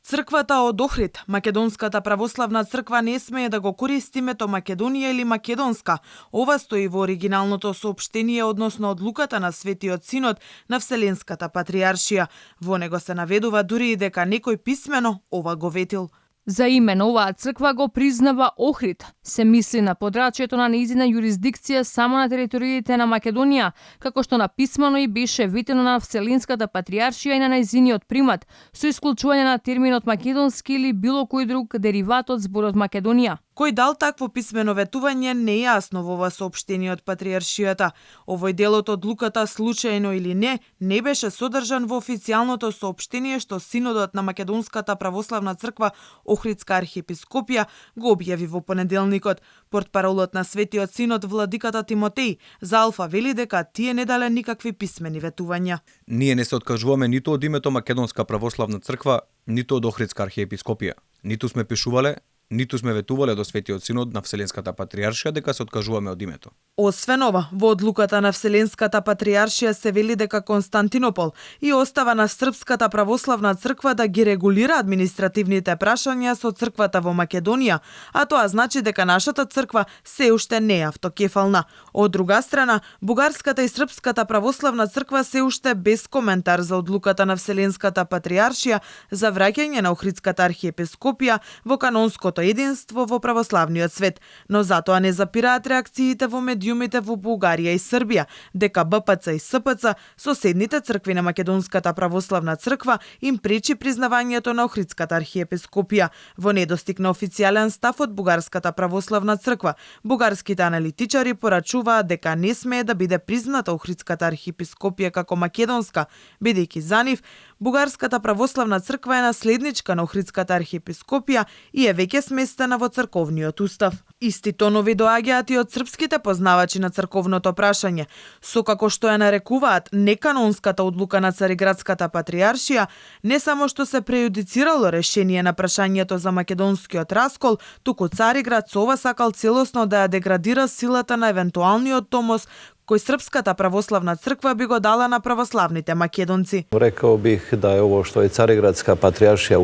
Црквата од Охрид, Македонската православна црква, не смее да го користи името Македонија или Македонска. Ова стои во оригиналното соопштение односно одлуката на Светиот Синод на Вселенската патријаршија. Во него се наведува дури и дека некој писмено ова го ветил. За име на оваа црква го признава Охрид. Се мисли на подрачјето на нејзина јурисдикција само на териториите на Македонија, како што написмано и беше ветено на Вселенската патријаршија и на нејзиниот примат, со исклучување на терминот македонски или било кој друг дериват од зборот Македонија. Кој дал такво писмено ветување не е јасно во ова соопштение од патријаршијата. Овој дел од одлуката, случајно или не беше содржан во официјалното соопштение што Синодот на Македонската православна црква Охридска архиепископија го објави во понеделникот. Портпаролот на Светиот Синод владиката Тимотеј за Алфа вели дека тие не дале никакви писмени ветувања. Ние не се откажуваме ниту од името Македонска православна црква, ниту од Охридска архиепископија. Ниту сме пишувале, ниту сме ветувале до Светиот Синод на Вселенската патријаршија дека се откажуваме од името. Освен ова, во одлуката на Вселенската патријаршија се вели дека Константинопол и остава на Српската православна црква да ги регулира административните прашања со црквата во Македонија, а тоа значи дека нашата црква се уште не е автокефална. Од друга страна, Бугарската и Српската православна црква се уште без коментар за одлуката на Вселенската патријаршија за враќање на Охридската архиепископија во канонското единство во православниот свет, но затоа не запираат реакциите во медиумите во Бугарија и Србија, дека БПЦ и СПЦ, соседните цркви на Македонската православна црква, им пречи признавањето на Охридската архиепископија. Во недостиг на официјален став од Бугарската православна црква, бугарските аналитичари порачуваат дека не смее да биде призната Охридската архиепископија како македонска, бидејќи за нив Бугарската православна црква е наследничка на Охридската архиепископија и е веќе сместена во црковниот устав. Исти тонови доаѓаат и од српските познавачи на црковното прашање, со како што ја нарекуваат неканонската одлука на Цариградската патријаршија, не само што се прејудицирало решение на прашањето за македонскиот раскол, туку Цариград со ова сакал целосно да ја деградира силата на евентуалниот томос кој Српската православна црква би го дала на православните македонци. Rekao bih da je ovo što je Carigradska patrijaršija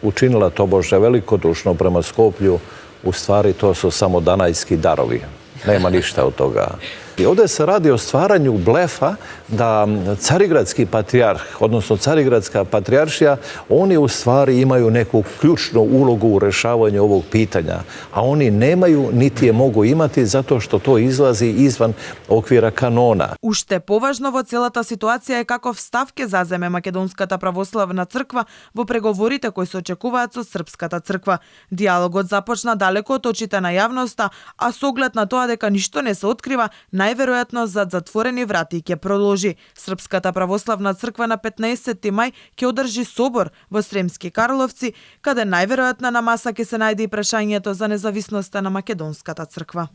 učinila tobože velikodušno prema Skoplju, u stvari to su samo danajski darovi. Nema ništa od toga. I ovdje se radi o stvaranju blefa da Carigradski patrijarh, odnosno Carigradska patrijaršija, oni u stvari imaju neku ključnu ulogu u rešavanju ovog pitanja, a oni nemaju niti je mogu imati zato što to izlazi izvan okvira kanona. Уште поважно во целата ситуација е каков став ќе заземе Македонската православна црква во преговорите кои се очекуваат со Српската црква. Диалогот започна далеко од очите на јавноста, а со оглед на тоа дека ништо не се открива, најверојатно зад затворени врати ќе продолжи. Српската православна црква на 15 мај ќе одржи собор во Сремски Карловци, каде најверојатно на маса ќе се најде и прашањето за независноста на Македонската црква.